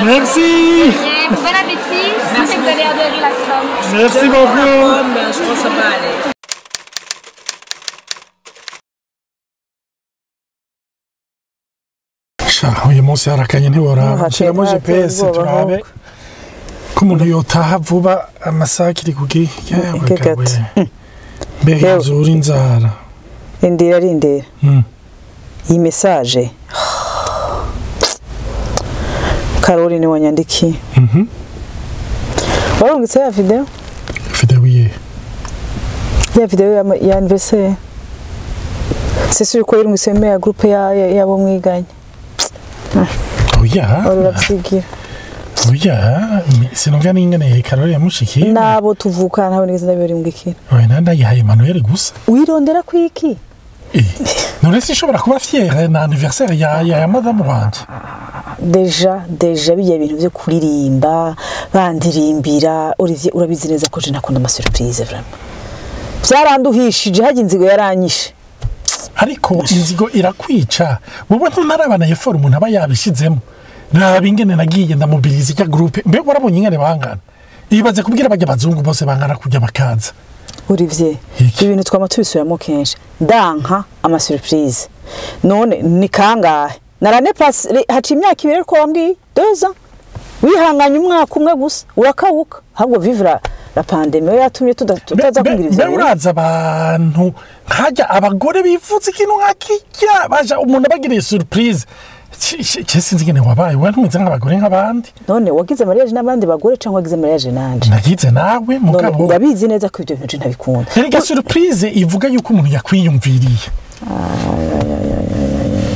Merci. Bon appétit. Merci. Vous allez adorer la pomme. Merci beaucoup. Je pense que ça va aller. Sha, uyu munsi harakanye ntiworaba. Shyiramo GPS turabe ko umuntu yotaha vuba amasaha akiri ku gihe. Yewe gawe. Mbega inzura inzara. Rindira rindira. Iyi message Caroline wanyandikiye. Warungitse ya video? Video iyihe? Ya video ya anniversaire. C'est sûr ko yarungitse me ya groupe yabo mwiganye. Oya. Urabyigira. Oya, sinumva n'ingene Caroline yamushikiye. Nabo tuvuka ntabwo nigeze ndabirimwikira. Oya, nandayihaye Emmanuel gusa. Wirondera kwiki? None sinshobora kuba fière na anniversaire ya madame wanje. Deja bijya ibintu byo kuririmba bandirimbira. Olivier urabizi neza ko je nakunda ama surprise vraiment. Byaranduhishije hajya inzigo yaranyishe. Ariko inzigo irakwica. Wowe ntunarabana effort umuntu aba yabishizemo. Raba ingene nagiye ndamobiliza icya groupe. Mbe warabonye ingene bangana. Ibaze kubwira bajya bazungu bose bangana kujya bakaza. Olivier, ibintu twama tubisubiramo kenshi. Ndanka ama surprise. None ni kangahe? Narane passe haci imyaka ibiri ariko wambwiye 2 ans. Wihanganye umwaka umwe gusa urakawuka. Ahubwo vivre la pandemie yatumye tutaza kugira ivyo. Mbe uraza abantu nkajya abagore bifuza ikintu nkakijya baja umuntu abagiriye surprise. Sinzi ingene wabaye we ntumeze nk'abagore nk'abandi. None wagize mariage n'abandi bagore cyangwa wagize mariage nanje? Nagize nawe mugabo. Urabizi neza ko ibyo bintu ntabikunda. Erega surprise ivuga yuko umuntu yakwiyumviriye.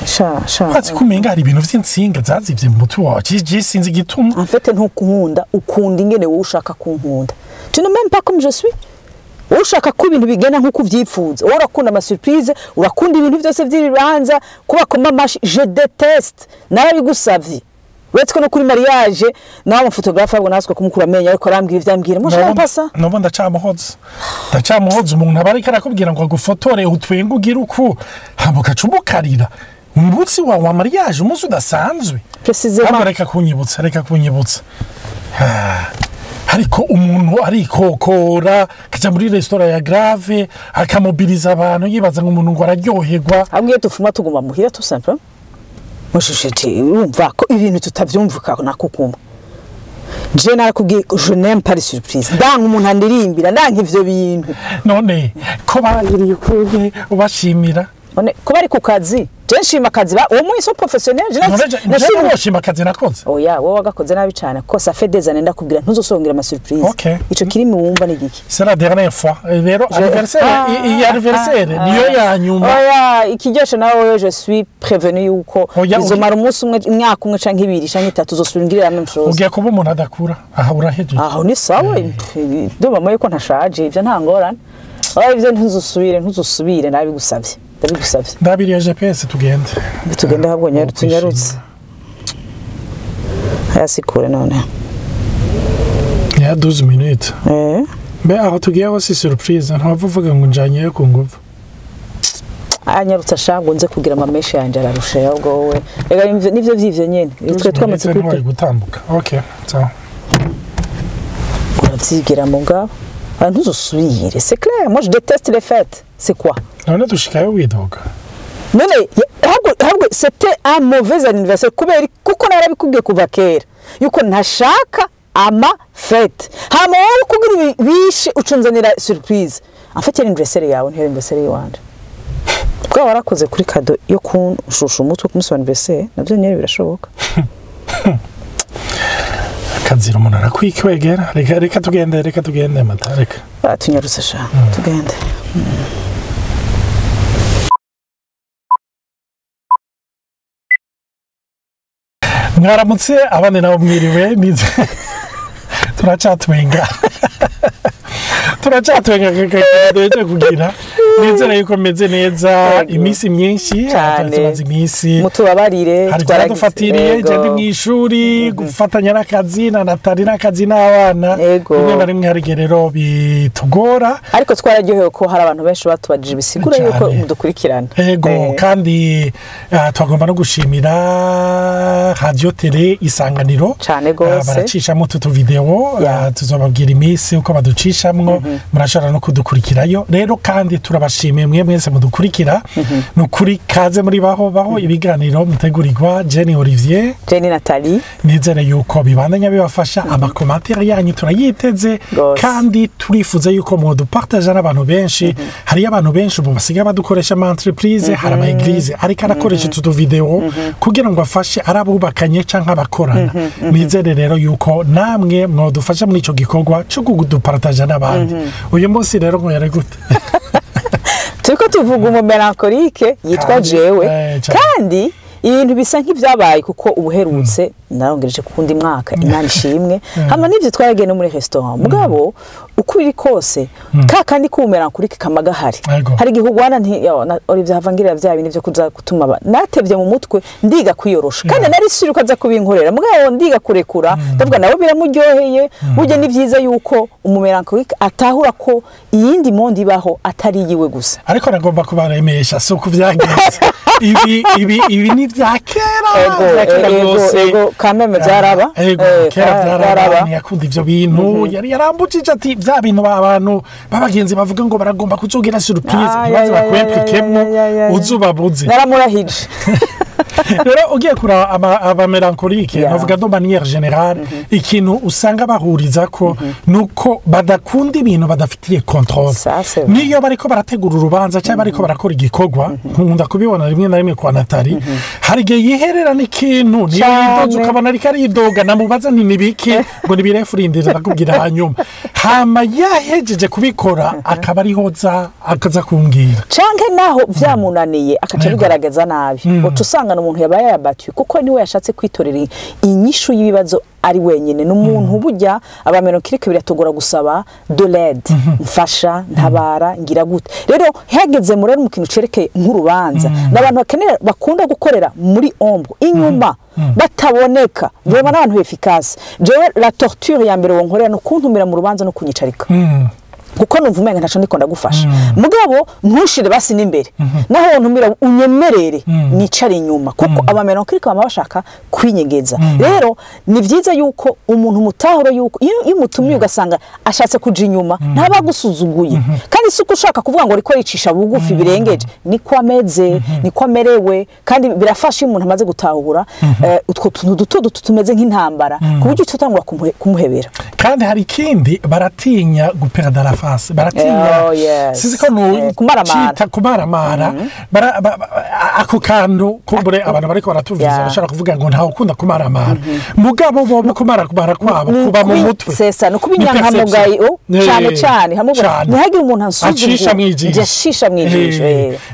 Sha sha. Ati kumenga hari ibintu vy'insinga zazivye mu mutwe wawe. Je sinzi igituma. En fait ntukunda ukunda ingene wowe ushaka kunkunda. Tu ne m'aimes pas comme je suis. Ushaka ko ibintu bigenda nkuko uvyipfuza. Wowe urakunda ama surprise, urakunda ibintu byose by'ibibanza, kuba koma amashi, je déteste. Narabigusavye. Uretse ko no kuri mariage nawe umufotographe ahubwo naswe kumukura amenya ariko arambwira ivyambwira. Moi je n'aime pas ça. Nobo ndacamuhoza. Ndacamuhoza umuntu aba ariko arakubwira ngo agufotore utwenge ugire uku hambuka cumukarira. Umunsi wawe wa mariage umunsi udasanzwe. Précisément. Reka kunyibutsa, reka kunyibutsa. Ariko umuntu arikokora kaja muri restaurant ya Grave akamobiliza abantu yibaza ngo umuntu ngo araryoherwa. Ahubwo iyo tufuma tuguma muhira tout simplement. Moi je urumva ko ibintu tutavyumvuka nakukuma. Je narakubwiye je n'aime pas les surprises. Ndanka umuntu andirimbira, ndanka ivyo bintu. None ko barangiriye ukuye ubashimira. None ko bari ku kazi. Je nshima akazi ba uwo munsi professionnel je nashima akazi nakoze. Oya wowe wagakoze nabi cyane ko ça fait des années ndakubwira ntuzosongera ama surprise. Okay. Ico kirimi wumva ni giki? C'est la dernière fois. Rero anniversaire iyi anniversaire niyo ya nyuma. Oya ikiryoshe nawe je suis prévenu yuko izomara umunsi umwe imyaka umwe canke ibiri canke itatu uzosubira la même chose. Ugiye kuba umuntu adakura aha urahejeje. Aho ni sawa ndumva mama yuko ntashaje ivyo nta ngorane. Oya ivyo ntuzusubire nabigusavye. Ndabigusavye. Ndabiriye GPS tugende. Tugende ahubwo tunyarutse. Aya sikure none. Ya 12 minutes. Mbe aho tugiye hose surprise ntawava uvuga ngo njanyeyo ku nguvu. Anyarutse ashango nze kugira amameshe yanje ararusha ahubwo wowe. Ega nivyo vyivyo nyene. Twe twamaze gutambuka. Okay, sawa. Uravyigira mugabo. Ntuzusubire, c'est clair. Moi je déteste les fêtes. C'est quoi? None dushikayo widoga. None ahubwo c'était un mauvais anniversaire kubera kuko narabikubwiye kuva kera yuko ntashaka ama fête. Hama wowe kugira bishe ucunzanira surprise. En fait anniversaire yawe ntiyari anniversaire yiwanje. Kuko warakoze kuri cadeau yo kunshusha umutwe ku munsi wa anniversaire navyo nyene birashoboka. Kazira umuntu arakwikwegera. Reka tugende, reka tugende mata reka. Tunyarutse sha tugende. Mwaramutse abandi nabo mwiriwe nize turacatwenga duheje kugira Nizere yuko meze neza. Yego. Iminsi myinshi Cane. tumaze iminsi Mutubabarire. Hari Twaragize. ibyadufatiriye. Yego. Je ndi mw'ishuri, gufatanya n'akazi na Natali n'akazi n'abana. Yego. Rimwe na rimwe hari igihe rero bitugora. Ariko twararyohewe ko hari abantu benshi batubajije, bisigura yuko Cane. mudukurikirana. Ego. Kandi twagomba no gushimira Radio Télé Isanganiro. Cane gose. Baracishamo utu video. Tuzobabwira iminsi uko baducishamwo, murashobora no kudukurikirayo rero. Kandi turabashimiye mwe mwese mudukurikira. Ni ukuri, kaze muri Baho Baho, ibiganiro mutegurirwa Jenny Olivier. Jenny Nathalie. Nizere yuko bibandanya bibafasha. Ama commentaires yanyu turayiteze. Gose. Kandi turifuza yuko mwodupartaja n'abantu benshi. Hariyo abantu benshi ubu basigaye badukoresha, ama entreprise, hari ama église ariko arakoresha utu video kugira ngo afashe ari abubakanye canke abakorana. Nizere rero yuko namwe mwodufasha muri ico gikorwa co kudupartaja n'abandi. Uyu munsi rero ngo yari gute? Turiko tuvuga umu mélancolique yitwa jewe. Cane. Kandi ibintu bisa nk'ibyabaye kuko ubuherutse narongereje ku wundi mwaka, Imana ishimwe. Hama n'ivyo twaragiye no muri restaurant, mugabo uko biri kose ka kandi k'umu mélancolique kama gahari. Hari igihe ugwana nti yo na Olivier hava ngirira bya bintu byo kuza gutuma natevye mu mutwe, ndiga kwiyorosha kandi nari suri ko aza kubinkorera, mugabo ndiga kurekura, ndavuga nawe biramuryoheye. Burya ni vyiza yuko umu mélancolique atahura ko iyindi monde ibaho atari yiwe gusa. Ariko nagomba kubaremesha, si uko vyagenze. Ibi ni vya kera. Vya kera rwose. Ego, kameme byaraba. Ego. Kera byaraba. Byaraba. Ntiyakunda ivyo bintu, yari yarambujije ati bya bintu abantu b'abagenzi bavuga ngo baragomba kuzogira surprise, ntibaze bakwemplikemwo, uzubabuze. Naramurahije. Rero ugiye kuraba aba mélancolique, navuga de manière générale, ikintu usanga bahuriza ko nuko badakunda ibintu badafitiye contrôle. Ça, c'est vrai. Niyo bariko barategura urubanza cyangwa bariko barakora igikorwa, nkunda kubibona rimwe na rimwe kwa Natali, hari igihe yiherera n'ikintu niyo yidoze, ukabona ariko aridoga, namubaza nti nibiki, ngo nibirefurindira ndakubwira hanyuma. Hama yahejeje kubikora akaba ariho za akaza kumbwira. Canke naho vyamunaniye akaca bigaragaza nabi, uca usanga umuntu yabaye yabatuye kuko niwe yashatse kwitorera inyishu y'ibibazo ari wenyine. Ni umuntu burya aba mélancolique biratugora gusaba de l'aide, mfasha, ntabara, ngira gute. Rero hageze muri mu kintu cerekeye nk'urubanza, ni abantu bakenera, bakunda gukorera muri ombre, inyuma, bataboneka, vraiment n'abantu efficace. Jewe la torture ya mbere wonkorera ni ukuntumira mu rubanza no kunyicarika, kuko numva umenga ntaco ndiko ndagufasha. Mugabo ntushire basi n'imbere, naho wontumira unyemerere nicare inyuma, kuko aba mélancolique bama bashaka kwinyegeza. Rero ni vyiza yuko umuntu mutahura yuko iyo umutumiye ugasanga ashatse kuja inyuma, ntaba agusuzuguye, kandi si uko ushaka kuvuga ngo ariko yicisha bugufi birengeje, niko ameze, niko amerewe. Kandi birafasha iyo umuntu amaze gutahura utwo tuntu duto duto tumeze nk'intambara, ku buryo utangura kumuhebera. Kandi hari ikindi, baratinya guperdre la face, baratinya Oh, yes. sizi ko Kumaramara. cita kumaramara. Ako kantu kumbure abantu bariko baratuviriza bashobora kuvuga ngo ntawe ukunda kumaramara, mugabo bo kumaramara kwabo kuba mu mutwe. C'est ça, ni ukuba Ni inyankamugayo. perception. Cyane cyane hamwe Cane. ntihagire umuntu ansuzugura. Acisha mw'ijisho. Njye ashisha mw'ijisho.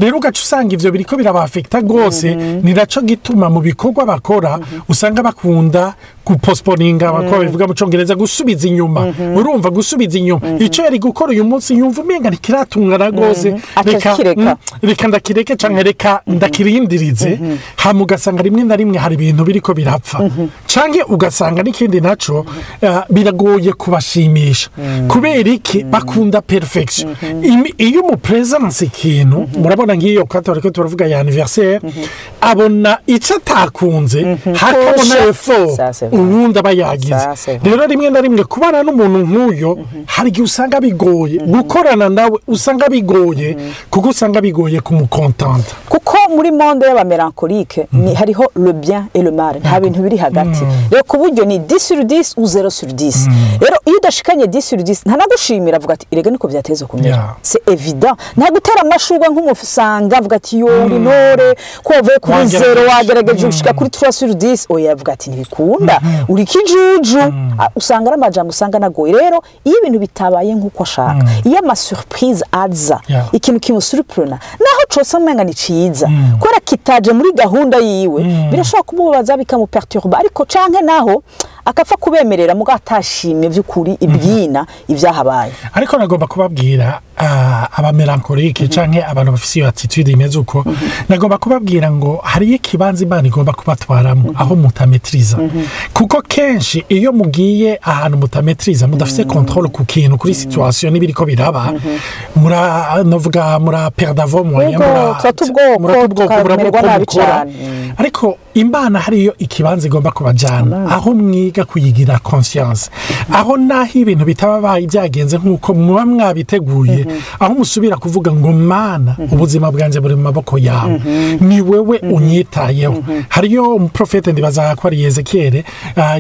Rero ugaca usanga ivyo biriko birabafekta rwose. Ni naco gituma mu bikorwa bakora usanga bakunda guposponinga, bako babivuga mu Congereza, gusubiza inyuma. Urumva, gusubiza inyuma ico yari gukora uyu munsi, yumva umenga ntikiratungana rwose. Aca akireka. Reka ndakireke canke reka ndakirindirize. Hama ugasanga rimwe na rimwe hari ibintu biriko birapfa, canke ugasanga n'ikindi naco, biragoye kubashimisha. Kubera iki? Bakunda perfection. Iyo umupresence ikintu, murabona nk'iyo kato ariko turavuga ya anniversaire, abona icyo atakunze, hakabona Kurusha. effort Ça, c'est vrai. uwundi aba yagize. Ça, c'est vrai. Rero rimwe na rimwe kubana n'umuntu nk'uyo, hari igihe usanga bigoye gukorana nawe, usanga bigoye kuko usanga bigoye kumukontanta. Kuko muri monde y'aba mélancolique ni hariho le bien et le mal, nta bintu biri hagati. Rero ku buryo ni 10 sur 10 ou 0 sur 10. Rero iyo udashikanye 10 sur 10, ntanagushimira, avuga ati erega niko byateze kumera. C'est évident, nta gutera amashurwe nk'umusanga, avuga ati yo uri ntore ko wavuye kuri Wagerageje. 0, wagerageje gushika kuri 3 sur 10. Oya, avuga ati ntibikunda, uri kijuju. Ah, usanga ari amajambo usanga anagoye. Rero iyo ibintu bitabaye nk'uko ashaka, iyo ama surprise aza, ikintu kimusurprena, naho cose umenga ni ciza, kubera kitaje muri gahunda yiwe, birashobora kumubabaza, bikamuperturba. Ariko canke naho Akapfa kubemerera muga atashimye vy'ukuri ibyina ibyahabaye. Ariko nagomba kubabwira aba mélancolique canke abantu bafise iyo attitude imeze uko, nagomba kubabwira ngo hariyo ikibanza Imana igomba kubatwaramo aho mutametriza, kuko kenshi iyo mugiye ahantu mutametriza, mudafise contrôle ku kintu, kuri situation n'ibiriko biraba, mura novuga mura perdre vos moyens. Turata ubwoko, murata ubwoko, murabura tukamererwa uko nabi mukora. cane. Ariko Imana hariyo ikibanza igomba kubajyana aho mwiga kuyigira confiance, aho naho ibintu bitaba byagenze nk'uko muba mwabiteguye, aho musubira kuvuga ngo: "Mana, ubuzima bwanjye buri mu maboko yawe, ni wewe unyitayeho." Hariyo umuprofete, ndibaza ko ari Yezekiyeli,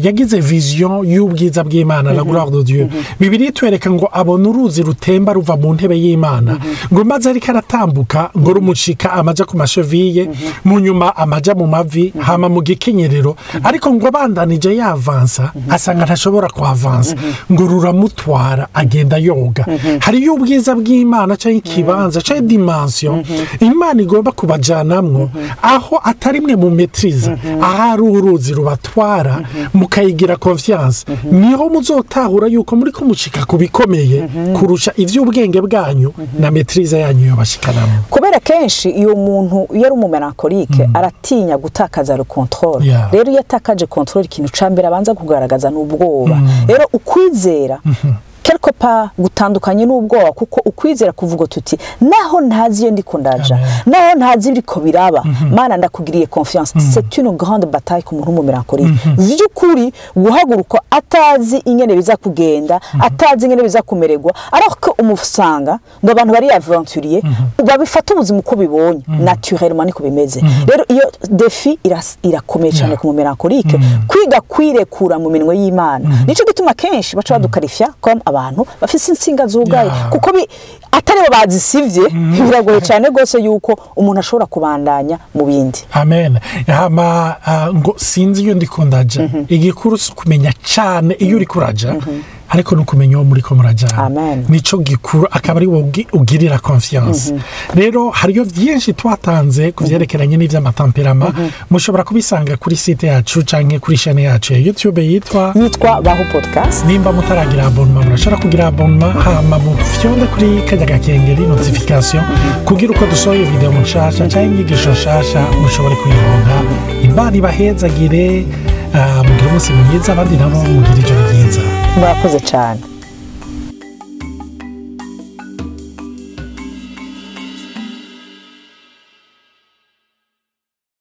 yagize vision y'ubwiza bw'Imana, la gloire de Dieu. Bibiliya itwereka ngo abona uruzi rutemba ruva mu ntebe y'Imana, ngo maze ariko aratambuka ngo rumucika amaja ku ma chevilles, mu nyuma amaja mu mavi, hama mu gikenyerero. Ariko ngo abandanije yavansa, asanga ntashobora kuhavansa, ngo ruramutwara agenda yoga. Hariyo ubwiza bw'Imana cyangwa ikibanza cyangwa dimension Imana igomba kubajanamwo aho atari mwe mu maîtrise, ahari uruzi rubatwara mukayigira confiance. Niho muzotahura yuko muri kumushika ku bikomeye kurusha iby'ubwenge bwanyu na maîtrise yanyu yobashikanamo. Kubera kenshi iyo muntu iyo ari umu mélancolique aratinya gutakaza le contrôle. Rero iyo atakaje contrôle, ikintu ca mbere abanza kugaragaza ni ubwoba. Rero ukwizera quelque part gutandukanye n'ubwoba, kuko ukwizera kuvuga tuti: "Naho ntazi iyo ndiko ndaja, Amen. naho ntazi ibiriko biraba, Mana ndakugiriye confiance." C'est une grande bataille ku muntu w'umu mélancolique vy'ukuri, guhaguruka atazi ingene biza kugenda, atazi ingene biza kumererwa, alors que umusanga ngo abantu bari aventurier babifata ubuzima uko bibonye naturellement, niko bimeze. Rero iyo défi irakomeye cyane ku mu mélancolique, kwiga kwirekura mu minwe y'Imana. Nico gituma kenshi baca badukarifya comme abantu bafise insinga zugaye, kuko atari bo bazisivye, biragoye cyane rwose yuko umuntu ashobora kubandanya mu bindi. Amen. Hama ngo sinzi iyo ndiko ndaja. Igikuru si ukumenya cyane iyo uriko uraja, ariko ni ukumenya uwo muriko murajana. Amen. Nico gikuru, akaba ari wowe ugirira confiance. Rero hariyo byinshi twatanze ku vyerekeranye n'ivy'ama tempéraments, mushobora kubisanga kuri site yacu canke kuri chaîne yacu ya YouTube yitwa Yitwa Baho Podcast. Nimba mutaragira abonnement, murashobora kugira abonnement, hama mufyonde kuri kajya gakengeri notification, kugira uko dusohoye video nshasha cyangwa inyigisho nshasha mushobore kuyironka. Imana ibahezagire, mugire umunsi mwiza, abandi nabo mugire ijoro ryiza. Murakoze cyane.